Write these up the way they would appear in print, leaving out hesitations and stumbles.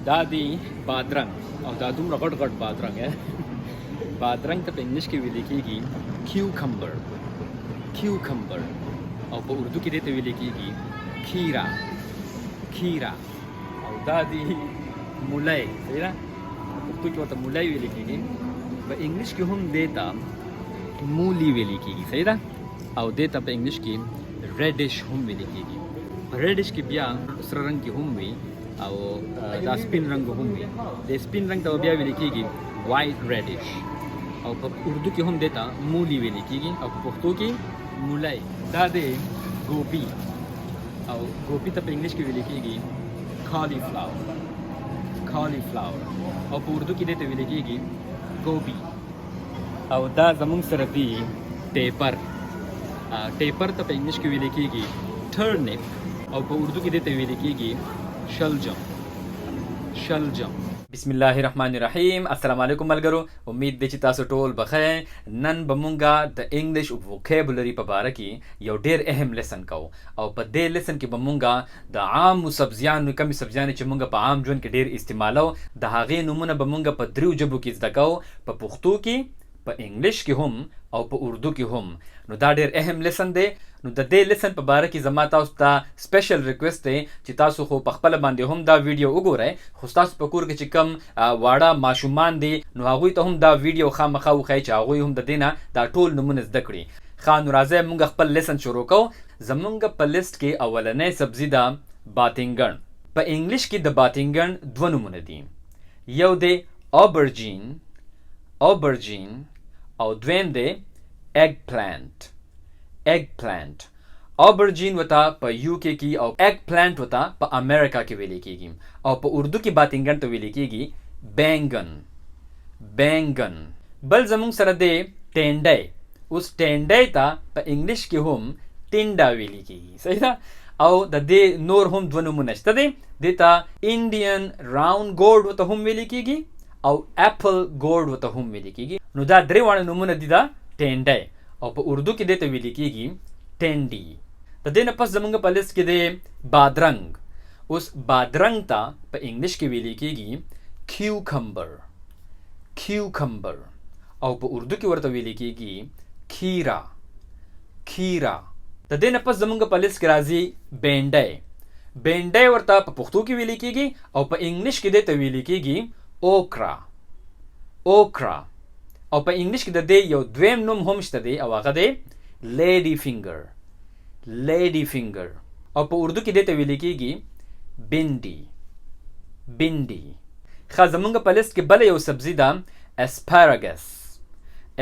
دا دی بادرنګ، او دا دومره غټ غټ بادرنګ ہے. بادرنګ ته په انګلیش کې ویل کېږي cucumber، cucumber، او په اردو کې دې ته ویل کېږي کھیرا، کھیرا. او دا دی مولی، صحیح ده؟ په پښتو کې ورته مولی ویل کېږي. په انګلیش کې هم دې ته مولی ویل کېږي، صحیح ده؟ او دې ته په انګلیش کې radish هم ویل کېږي. په radish کې بیا سره رنګ کې هم وي او دا سپین رنګ هم وي. د سپین رنګ ته بیا ویل کېږي white radish. او په اردو کې هم دې ته مولی ویل کېږي او په پښتو کې مولی. دا دی ګوبي، او ګوبي ته په انګلیش کې ویل کېږي cauliflower، cauliflower، او په اردو کې دې ته ویل کېږي ګوبي. او دا زمونږ سره دی ټیپر. ټیپر ته په انګلیش کې ویل کېږي turnip او په اردو کې دې ته ویل کېږي شلجم، شلجم. بسم الله الرحمن الرحیم. السلام علیکم ملګرو، امید دی چې تاسو ټول بخیر. نن به مونږه د انګلیش vocabulary په باره کې یو ډیر اهم lesson کوو، او په دې lesson کې به مونږه د عامو سبزیانو، کومې سبزیانې چې مونږه په عام ژوند کې ډیر استعمالو، د هغې نومونه به مونږه په دریو ژبو کې زده کوو، په پښتو کې، په انګلیش کې هم او په اردو کې هم. نو دا ډیر اهم lesson دی. نو د دې lesson په باره کې زما تاسو ته special request دی چې تاسو خو په خپله باندې هم دا ویډیو وګورئ، خو ستاسو په کور کې چې کوم واړه ماشومان دي، نو هغوی ته هم دا ویډیو خامخا وښایئ چې هغوی هم د دې نه دا ټول نومونه زده کړي. ښه، نو راځئ موږ خپل lesson شروع کوو. زمونږ په لیست کې اولنۍ سبزي ده باتنګڼ. په انګلیش کې د باتنګڼ دوه نومونه دي. یو دی aubergine، aubergine، او دویم دی eggplant، eggplant. Aubergine وته په UK کې او eggplant وته په امریکا کې ویل کېږي. او په اردو کې باتنګن ته ویل کېږي بینګن، بینګن. بل زمونږ سره دی ټینډی. اوس ټینډی ته په انګلیش کې هم ټینډا ویل کېږي، صحیح ده؟ او د دې نور هم دوه نومونه شته دي. دې ته Indian round gourd ورته هم ویل کېږي او apple gourd ورته هم ویل کېږي. نو دا درې واړه نومونه دي دا ټینډی، او په اردو کې دې ته ویل کېږي ټینډي. د دې نه پس زمونږ په لیست کې دی بادرنګ. اوس بادرنګ ته په انګلیش کې ویل کېږي cucumber، cucumber، او په اردو کې ورته ویل کېږي کھیرا، کھیرا. د دې نه پس زمونږ په لیست کې راځي بینډی. بینډی ورته په پښتو کې ویل کېږي او په انګلیش کې دې ته ویل کېږي okra، okra. او په انګلیش کې د دې یو دویم نوم هم شته دی او هغه دی lady finger، lady finger، او په اردو کې دې ته ویل کېږي بینډي، بینډي. ښه، زمونږ په لیست کې بله یو سبزي ده asparagus.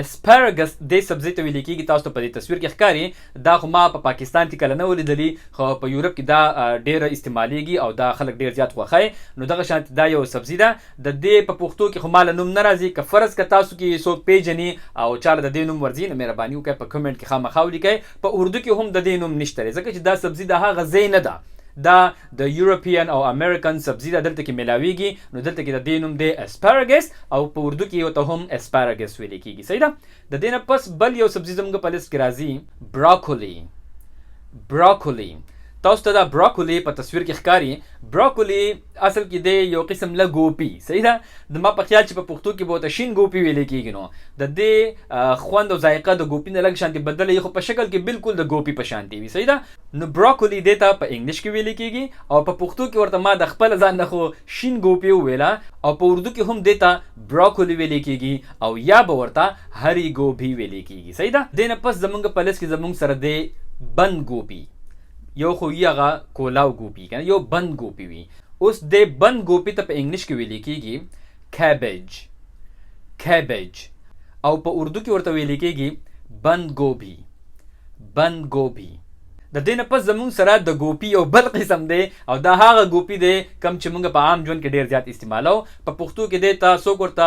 Asparagus دې سبزي ته ویل کېږي. تاسو ته په دې تصویر کې ښکاري. دا خو ما په پاکستان کې کله نه ولیدلی، خو په یورپ کې دا ډیره استعمالیږي او دا خلک ډیر زیات خوښوي. نو دغه شان دا یو سبزي ده. د دې په پښتو کې خو ما له نوم نه راځي. که فرض که تاسو کې څوک پیژني او چاله د دې نوم ورځي، نو مهرباني وکړئ، په comment کې خامخا ولیکئ. په اردو کې هم د دې نوم نشته دی، ځکه چې دا سبزي د هغه ځای نه ده. دا د European او امریکن سبزي ده، دلته کې ملاویږي. نو دلته کې د دې نوم دی asparagus او په اردو کې ورته هم asparagus ویل کېږي، صحیح ده؟ د دې نه پس بل یو سبزي زموږ په لیست کې راځي broccoli، broccoli. تاسو ته دا broccoli په تصویر کې ښکاري. Broccoli اصل کې دی یو قسم له ګوپي، صحیح ده؟ د ما په خیال چې په پښتو کې به ورته شین ګوپي ویل کېږي. نو د دې خوند او ذایقه د ګوپي نه لږ شانتې بدله وي، خو په شکل کې بالکل د ګوپي په شانتې وي، صحیح ده؟ نو broccoli دې ته په انګلیش کې ویل کېږي او په پښتو کې ورته ما د خپل ځان نه خو شین ګوپي وویله، او په اردو کې هم دې ته broccoli ویل کېږي او یا به ورته هري ګوبي ویل کېږي، صحیح ده؟ دې نه پس زمونږ په لیست کې زمونږ سره دی بند ګوپي. یو خو یې هغه کولاو ګوپي کنه، یو بند ګوپي وي. اوس د بند ګوپي ته په انګلیش کې ویل کېږي cabbage، cabbage، او په اردو کې ورته ویل کېږي بند ګوبي، بند ګوبي. د دې نه پس زمونږ سره د ګوپي یو بل قسم دی او دا هغه ګوپي دی کم چې مونږ په عام ژوند کې ډیر زیات استعمالو. په پښتو کې دی ته څوک ورته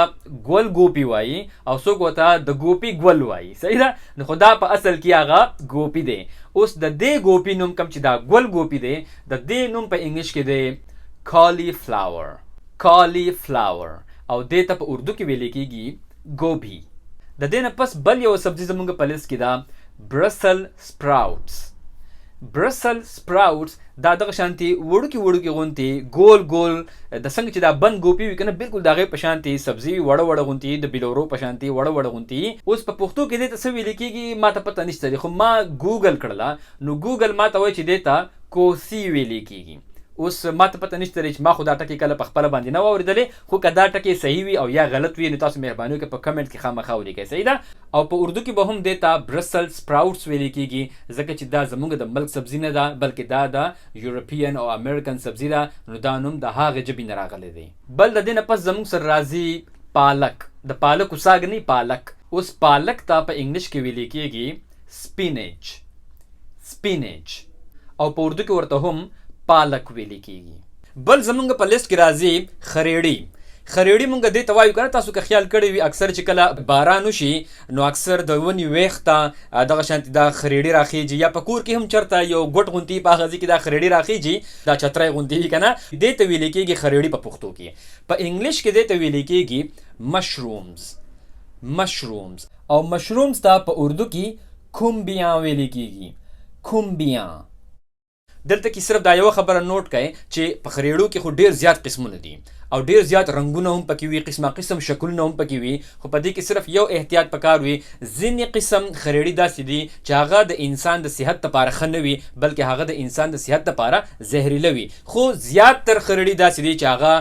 ګل ګوپي وایي او څوک ورته د ګوپي ګل وایي، صحیح ده؟ نو خو دا په اصل کې هغه ګوپي دی. اوس د دې ګوپي نوم، کم چې دا ګل ګوپي دی، د دې نوم په انګلیش کې دی cauliflower، cauliflower، او دې ته په اردو کې ویل کېږي ګوبي. د دې نه پس بل یو سبزي زمونږ په لیست کې ده Brussels sprouts. برسل سپراوټس دا دغه شانتي وړوکي وړوکي غونتي ګول ګول، د څنګه چې دا بند ګوپي وي کنه، بالکل د هغې په شانتي سبزي وي، وړه وړه غونتي، د بلورو په شانتي وړه وړه غونتي. اوس په پښتو کې دې ته څه ویل کېږي ما ته پته نشته دی، خو ما ګوګل کړله نو ګوګل ما ته وایي چې دې ته کوسی ویل کېږي. اوس ما ته پته نشته دی چې ما خو دا ټکی کله په خپله باندې نه واورېدلی، خو که دا ټکی صحیح وي او یا غلط وي نو تاسو مهرباني وکړئ په کمنټ کې خامخا ولیکئ، صحیح ده. او په اردو کې به هم دې ته برسل سپراوټس ویل کېږي، ځکه چې دا زموږ د ملک سبزي نه ده، بلکې دا د یورپین او امریکن سبزي ده، نو دا نوم د هغې ژبې نه راغلی دی. بل د دې نه پس زموږ سره راځي پالک، د پالکو ساګ نه، پالک. اوس پالک ته په انګلیش کې ویل کېږي سپینچ، سپینچ، او په اردو کې ورته هم پالک ویل کېږي. بل زمونږ په لیست کې راځي خریړي. خریړي مونږ دې ته وایو کنه، تاسو که خیال کړی وي اکثر چې کله باران وشي نو اکثر د ونې ویښته دغه شانتې دا خریړي راخیږي، یا په کور کې هم چرته یو ګوټ غونتي په هغه ځای کې دا خریړي راخیږي، دا چترۍ غونتي وي کنه، دې ته ویل کېږي خریړي په پښتو کې. په انګلیش کې دې ته ویل کېږي مشرومز، مشرومز. او مشرومز ته په اردو کې کومبیان ویل کېږي، کومبیان. دلته کې صرف دا یوه خبره نوټ کړئ چې په خریړو کې خو ډېر زیات قسمونه دي او ډېر زیات رنګونه هم پکې وي، قسمه قسم شکلونه هم پکې وي، خو په دې کې صرف یو احتیاط پکار وي. ځینې قسم خریړي داسې دي چې هغه د انسان د صحت لپاره ښه نه وي، بلکې هغه د انسان د صحت لپاره زهریله وي. خو زیات تر خریړي داسې دي چې هغه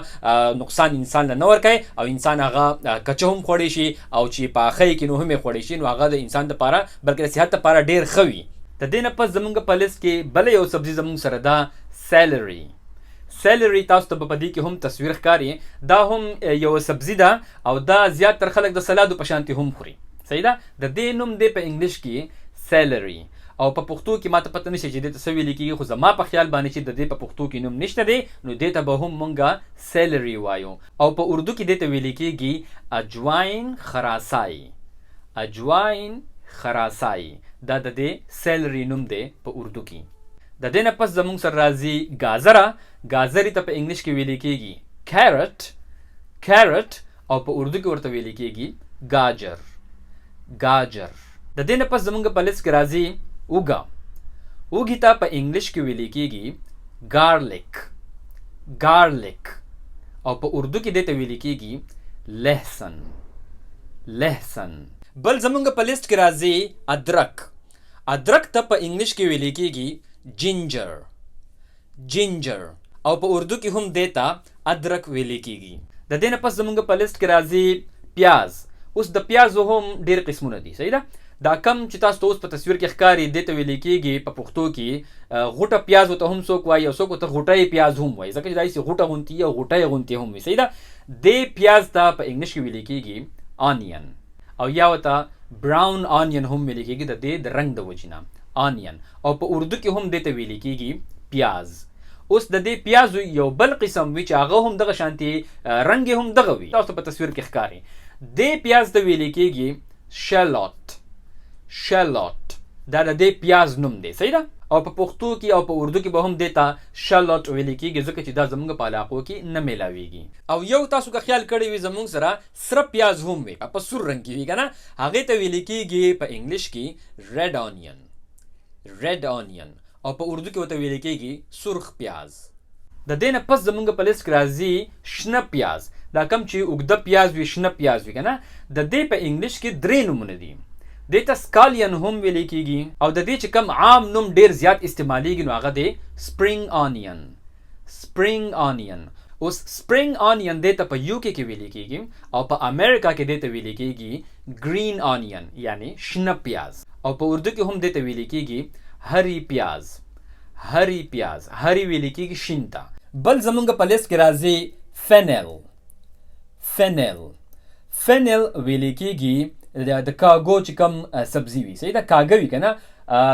نقصان انسان له نه ورکوي او انسان هغه کچه هم خوړی شي، او چې پاخه یې کې نو هم یې خوړی شي، نو هغه د انسان لپاره بلکې د صحت لپاره ډېر ښه وي. د دې نه پس زمونږ په لیست کې بله یو سبزي زمونږ سره ده سیلری. سیلری تاسو ته به په دې کې هم تصویر ښکاري، دا هم یو سبزي ده او دا زیات تر خلک د سلادو په شانتې هم خوري، صحیح ده. د دې نوم دی په انګلیش کې سیلری، او په پښتو کې ما ته پته نشته چې دې ته څه ویل کېږي، خو زما په خیال باندې چې د دې په پښتو کې نوم نشته دی، نو دې ته به هم مونږ سیلری وایو. او په اردو کې دې ته ویل کېږي اجواین خراسای، اجواین خراسای، دا د دې سیلری نوم دی په اردو کې. د دې نه پس زمونږ سره راځي گازره. گازرې ته په انګلیش کې ویل کېږي کیرټ، کیرټ، او په اردو کې ورته ویل کېږي گاجر، گاجر. د دې نه پس زمونږ په لیست کې راځي اوږه. اوږې ته په انګلیش کې ویل کېږي گارلیک، گارلیک، او په اردو کې دې ته ویل کېږي لهسن، لهسن. بل زمونږ په لیست کې راځي ادرک. ادرک ته په انګلیش کې ویل کېږي جینجر، جینجر، او په اردو کې هم دې ته ادرک ویل کېږي. د دې نه پس زمونږ په لیست کې راځي پیاز. اوس د پیازو هم ډېر قسمونه دي، صحیح ده. دا کم چې تاسو ته اوس په تصویر کې ښکاري دې ته ویل کېږي په پښتو کې غوټه پیاز ورته هم څوک وایي او څوک ورته غوټۍ پیاز هم وایي، ځکه چې دا هسې غوټه غونتي او غوټۍ غونتي هم وي، صحیح ده. دې پیاز ته په انګلیش کې ویل کېږي آنین، او یا ورته براون آنین هم ویل کېږي د دې د رنګ د وجې نه آنین، او په اردو کې هم دې ته ویل کېږي پیاز. اوس د دې پیازو یو بل قسم وي چې هغه هم دغه شانتي رنګ یې هم دغه وي، تاسو ته په تصویر کې ښکاري. دې پیاز ته ویل کېږي شلوت، شلوت، دا د دې پیاز نوم دی، صحیح ده. او په پښتو کې او په اردو کې به هم دې ته شلوت ویل کېږي، ځکه چې دا زموږ په علاقو کې نه میلاویږي. او یو تاسو که خیال کړی وي زموږ سره سره پیاز هم وي، په سور رنګ کې وي که نه، هغې ته ویل کېږي په انګلیش کې ریډ آنین، ریډ آنین، او په اردو کې ورته ویل کېږي سرخ پیاز. د دې نه پس زمونږ په لیست کې راځي شنه پیاز. دا کم چې اوږده پیاز وي، شنه پیاز وي که نه، د دې په انګلیش کې درې نومونه دي. دې ته سکالین هم ویل کېږي، او د دې چې کم عام نوم ډېر زیات استعمالیږي نو هغه دی سپرینګ آنین، سپرینګ آنین. اوس سپرینګ آنین دې ته په یو کې ویل کېږي، او په امریکا کې دې ته ویل کېږي ګرین آنین، یعنی شنه پیاز، او په اردو کې هم دې ته ویل کېږي هری پیاز، هری پیاز، هری ویل کېږي شین ته. بل زمونږ په لیست کې راځي فینل، فینل، فینل ویل کېږي د کاګو چې کم سبزي وي، صحیح ده، کاږه وي که نه،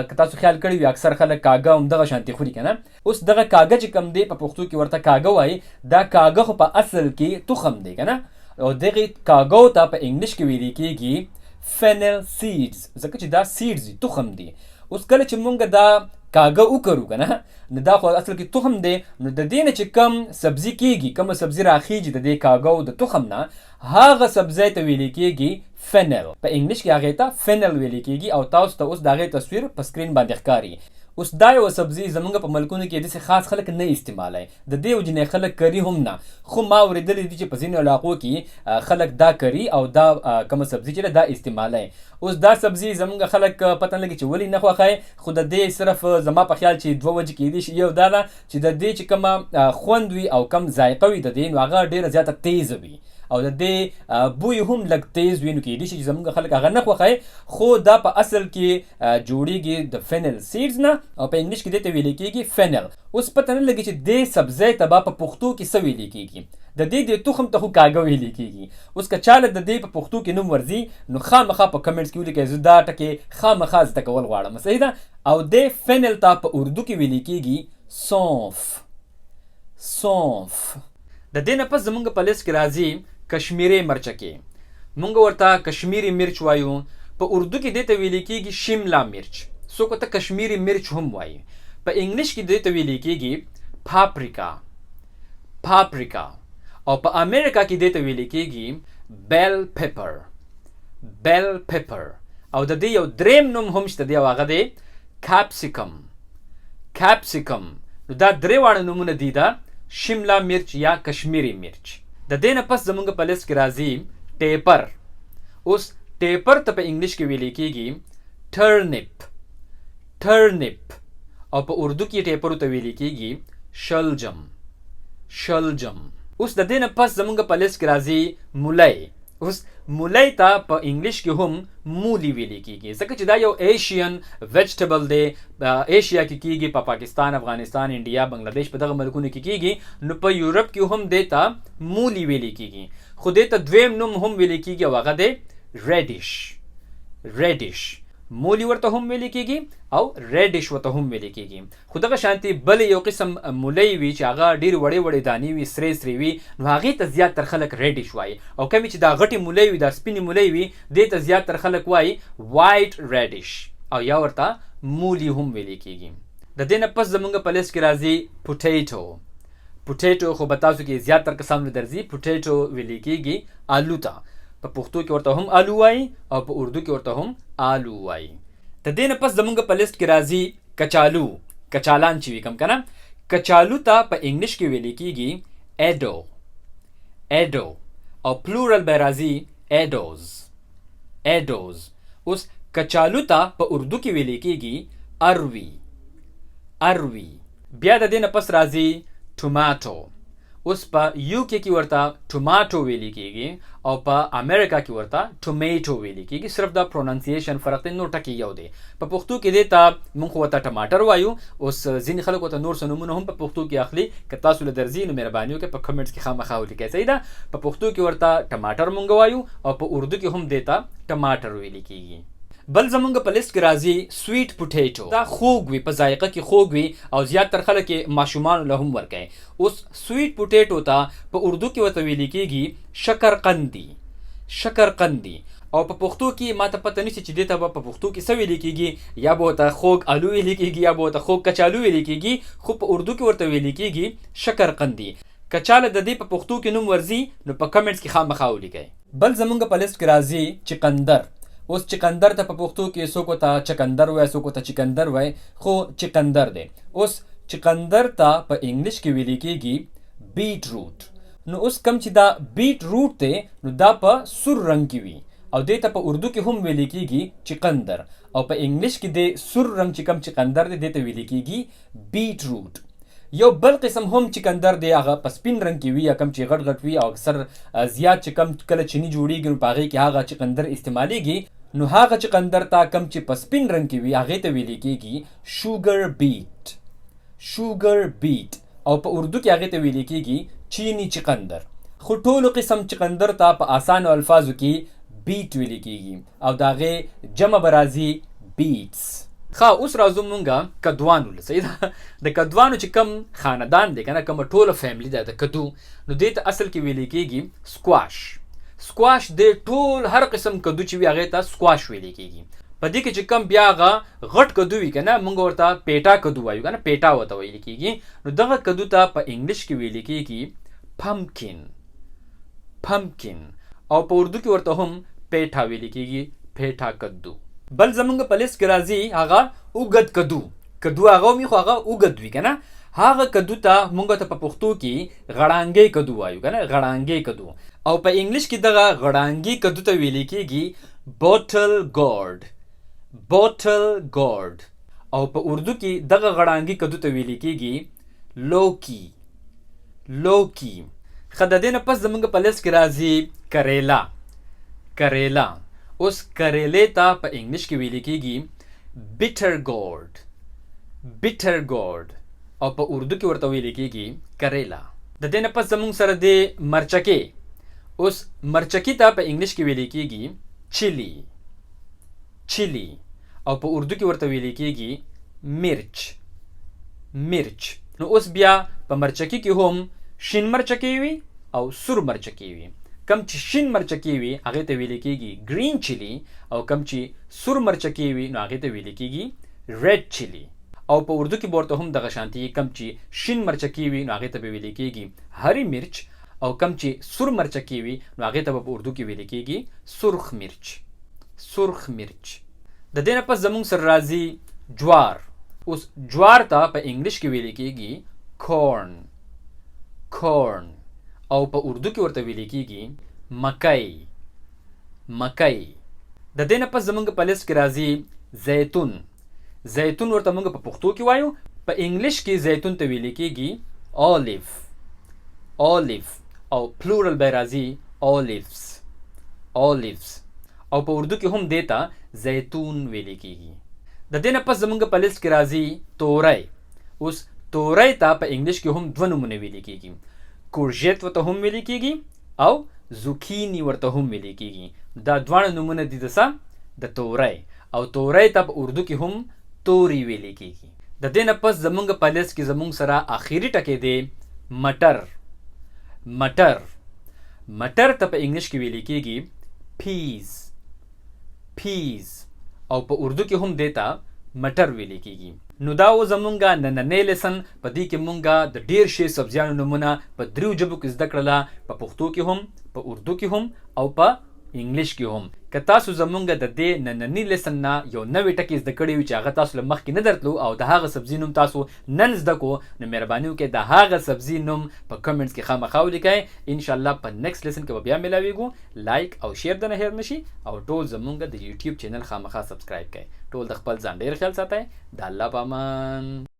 که تاسو خیال کړی وي اکثر خلک کاږه هم دغه شانتې خوري که نه. اوس دغه کاږه چې کم دی په پښتو کې ورته کاږه وایي، دا کاږه خو په اصل کې تخم دی که نه، او دغې کاږو ته په انګلیش کې ویل کېږي فینل سیډز، ځکه چې دا سیډز دي، تخم دي. اوس کله چې مونږ دا کاږه وکرو که نه، نو دا خو اصل کې تخم دی، نو د دې نه چې کم سبزي کېږي، کومه سبزي راخیږي د دې کاږو د تخم نه، هغه سبزی ته ویل کېږي فینل. په انګلیش کې هغې ته فینل ویل کېږي، او تاسو ته اوس د هغې تصویر په سکرین باندې ښکاري. اوس دا یوه سبزي زمونږ په ملکونو کې داسې خاص خلک نه استعمالوي، د دې وجې نه خلک کري هم نه، خو ما اورېدلي دي چې په ځینو علاقو کې خلک دا کري او دا کومه سبزي چې ده دا استعمالوي. اوس دا سبزي زمونږ خلک پته نه لګي چې ولې نه خوښوي، خو د دې صرف زما په خیال چې دوه وجې کېدای شي. یو دا ده چې د دې چې کومه خوند وي او کم ذایقه وي د دې، نو هغه ډېره زیاته تیزه وي او د دې بوی هم لږ تیز وي، نو کېدای شي چې زمونږ خلک هغه نه خوښوي. خو دا په اصل کې جوړیږي د فینل سیډز نه او په انګلیش کې دې ته ویل کېږي فینل. اوس پته نه لګي چې دې سبزۍ ته به په پښتو کې څه ویل کېږي. د دې د تخم ته خو کاږه ویل کېږي. اوس که چاله د دې په پښتو کې نوم ورځي نو خامخا په کمنټس کې ولیکئ، زه دا ټکی خامخا زده کول غواړم. صحیح ده. او دې فینل ته په اردو کې ویل کېږي سونف. سونف. د دې نه پس زمونږ په لیست کې راځي کشمیرې مرچکې، مونږ ورته کشمیري مرچ وایو. په اردو کې دې ته ویل کېږي شملا مرچ، څوک ورته کشمیري مرچ هم وایي. په انګلیش کې دې ته ویل کېږي پاپریکا. پاپریکا. او په امریکا کې دې ته ویل کېږي بیل پیپر. بیل پیپر. او د دې یو دریم نوم هم شته دی او هغه دی کاپسیکم. کاپسیکم. نو دا درې واړه نومونه دي د شملا مرچ یا کشمیري مرچ. د دې نه پس زمونږ په لیست کې راځي ټیپر. اوس ټیپر ته په انګلیش کې ویل کېږي ټرنیپ. ټرنیپ. او په اردو کې ټیپرو ته ویل کېږي شلجم. شلجم. اوس د دې نه پس زمونږ په لیست کې راځي مولۍ. اوس مولۍ ته په انګلیش کې هم مولی ویل کېږي، ځکه چې دا یو ایشین ویجټیبل دی، ایشیا کې کېږي، په پاکستان، افغانستان، انډیا، بنگلادیش په دغه ملکونو کې کېږي. نو په یورپ کې هم دې ته مولی ویل کېږي، خو دې ته دویم نوم هم ویل کېږي او هغه دی ریډیش. ریډیش. مولی ورته هم ویل کېږي او ریډیش ورته هم ویل کېږي. خو دغه شانتي بل یو قسم مولۍ وي چې هغه ډېرې وړې وړې دانې وي، سرې سرې وي، نو هغې ته زیات تر خلک ریډیش وایي. او کومې چې دا غټې مولۍ وي، دا سپینې مولۍ وي، دې ته زیات تر خلک وایي وایټ ریډیش او یا ورته مولی هم ویل کېږي. د دې نه پس زمونږ په لیست کې راځي پوټیټو. پوټیټو خو به تاسو کې زیات تر کسانو درځي. پوټیټو ویل کېږي آلو ته. په پښتو کې ورته هم آلو وایي او په اردو کې ورته هم آلو وایي. د دې نه پس زمونږ په لیست کې راځي کچالو. کچالان چې وي کوم که نه، کچالو ته په انګلیش کې ویل کېږي ایډو. ایډو. او پلورل به راځي ایډوز. ایډوز. اوس کچالو ته په اردو کې ویل کېږي اروي. اروي. بیا د دې نه پس راځي ټوماټو. اوس په یو کې کې ورته ټوماټو ویل کېږي او په امریکا کې ورته ټومیټو ویل کېږي. صرف دا پروننسیشن فرق دی، نور ټکی یو دی. په پښتو کې دې ته موږ خو ورته ټماټر وایو. اوس ځینې خلک ورته نور څه نومونه هم په پښتو کې اخلي. که تاسو له درځي نو مهرباني وکړئ په کمنټس کې خامخا ولیکئ. صحیح ده. په پښتو کې ورته ټماټر مونږ وایو او په اردو کې هم دې ته ټماټر ویل کېږي. بل زمونږ په لیست کې راځي سویټ پوټیټو. دا خوږ وي، په ذایقه کې خوږ وي او زیات تر خلک یې ماشومانو له هم ورکوي. اوس سویټ پوټیټو ته په اردو کې ورته ویل کېږي شکرقندي. شکرقندي. او په پښتو کې ما ته پته نشته چې دې ته به په پښتو کې څه ویل کېږي، یا به ورته خوږ آلو ویل کېږي یا به ورته خوږ کچالو ویل کېږي، خو په اردو کې ورته ویل کېږي شکرقندي. که چاله د دې په پښتو کې نوم ورځي نو په کمنټس کې خامخا ولیکئ. بل زمونږ په لیست کې راځي چقندر. اوس چقندر ته په پښتو کې څوک ورته چکندر وایي، څوک ورته چکندر وایي، خو چقندر دی. اوس چقندر ته په انګلیش کې ویل کېږي بیټ روټ. نو اوس کم چې دا بیټ روټ دی نو دا په سور رنګ کې وي او دې ته په اردو کې هم ویل کېږي چقندر، او په انګلیش کې دې سور رنګ چې کم چقندر دی دې ته ویل کېږي بیټ روټ. یو بل قسم هم چکندر دی، هغه په سپین رنګ کې وي، یا کم چې غټ غټ وي او اکثر زیات چې کم کله چینی جوړیږي نو په هغې کې هغه چکندر استعمالیږي. نو هغه چکندر ته کم چې په سپین رنګ کې وي هغې ته ویل کېږي شوګر بیټ. شوګر بیټ. او په اردو کې هغې ته ویل کېږي چینی چکندر. خو ټولو قسم چکندر ته په اسانو الفاظو کې بیټ ویل کېږي او د هغې جمع به راځي بیټس. ښه، اوس راځو مونږه کدوانو له. صحیح ده. د کدوانو چې کم خاندان دی که نه، کومه ټوله فیملی ده د کدو، نو دې ته اصل کې ویل کېږي سکواش. سکواش دی ټول هر قسم کدو چې وي هغې ته سکواش ویل کېږي. په دې کې چې کم بیا هغه غټ کدو وي که نه، مونږ ورته پیټا کدو وایو که نه، پیټا ورته ویل کېږي. نو دغه کدو ته په انګلیش کې ویل کېږي پمکن. پمکن. او په اردو کې ورته هم پیټا ویل کېږي، پیټا کدو. بل زمونږ په لیست کې راځي هغه اوږد کدو. کدو هغه وي، خو هغه اوږد وي که نه. هغه کدو ته مونږ ته په پښتو کې غړانګې کدو وایو که نه، غړانګې کدو. او په انګلیش کې دغه غړانګې کدو ته ویل کېږي bottle gourd، bottle gourd. او په اردو کې دغه غړانګې کدو ته ویل کېږي لوکی، لوکی. ښه، د دې نه پس زمونږ په لست کې راځي کریلا، کریلا. اوس کریلې ته په انګلیش کې ویل کېږي bitter gourd، bitter gourd. او په اردو کې ورته ویل کېږي کریلا. د دې نه پس زمونږ سره دی مرچکې. اوس مرچکې ته په انګلیش کې ویل کېږي chilli، chilli. او په اردو کې ورته ویل کېږي مرچ، مرچ. نو اوس بیا په مرچکې کې هم شین مرچکې وي او سور مرچکې وي. کم چې شین مرچکې وي هغې ته ویل کېږي green chilli، او کم چې سور مرچکې وي نو هغې ته ویل کېږي red chilli. او په اردو کې به ورته هم دغه شانتي، کم چې شین مرچکې وي نو هغې ته به ویل کېږي هري مرچ، او کم چې سور مرچکې وي نو هغې ته به په اردو کې ویل کېږي سرخ مرچ، سرخ مرچ. د دې نه پس زمونږ سره راځي جوار. اوس جوار ته په انګلیش کې ویل کېږي corn، corn. او په اردو کې ورته ویل کېږي مکۍ، مکۍ. د دې نه پس زمونږ په لست کې راځي زیتون. زیتون ورته مونږ په پښتو کې وایو، په انګلیش کې زیتون ته ویل کېږي olive، olive. او plural به راځي olives، olives. او په اردو کې هم دې ته زیتون ویل کېږي. د دې نه پس زمونږ په لست کې راځي توری. اوس توری ته په انګلیش کې هم دوه نومونه ویل کېږي، courgette ورته هم ویل کېږي او zucchini ورته هم ویل کېږي. دا دواړه نومونه دي د څه؟ د توری. او توری ته په اردو کې هم توري ویل کېږي. د دې نه پس زمونږ په لست کې زمونږ سره آخري ټکی دی مټر، مټر. مټر ته په انګلیش کې ویل کېږي peas، peas. او په اردو کې هم دې ته مټر ویل کېږي. نو دا و زمونږ نننی lesson. په دې کې مونږ د ډېر شی سبزیانو نومونه په دریو ژبو کې زده کړله، په پښتو کې هم، په اردو کې هم او په انګلیش کې هم. که تاسو زمونږ د دې ننني lesson نه یو نوی ټکی زده کړی وي چې هغه تاسو له مخکې نه درتلو او د هغه سبزي نوم تاسو نن زده کو، نو مهرباني وکړئ د هغه سبزي نوم په comments کې خامخا ولیکئ. انشاءالله په next lesson کې به بیا میلاویږو. like او share د نه هېر نه شي، او ټول زمونږ د یوټیوب channel خامخا subscribe کړئ. ټول د خپل ځان ډېر خیال ساتئ. د الله په امان.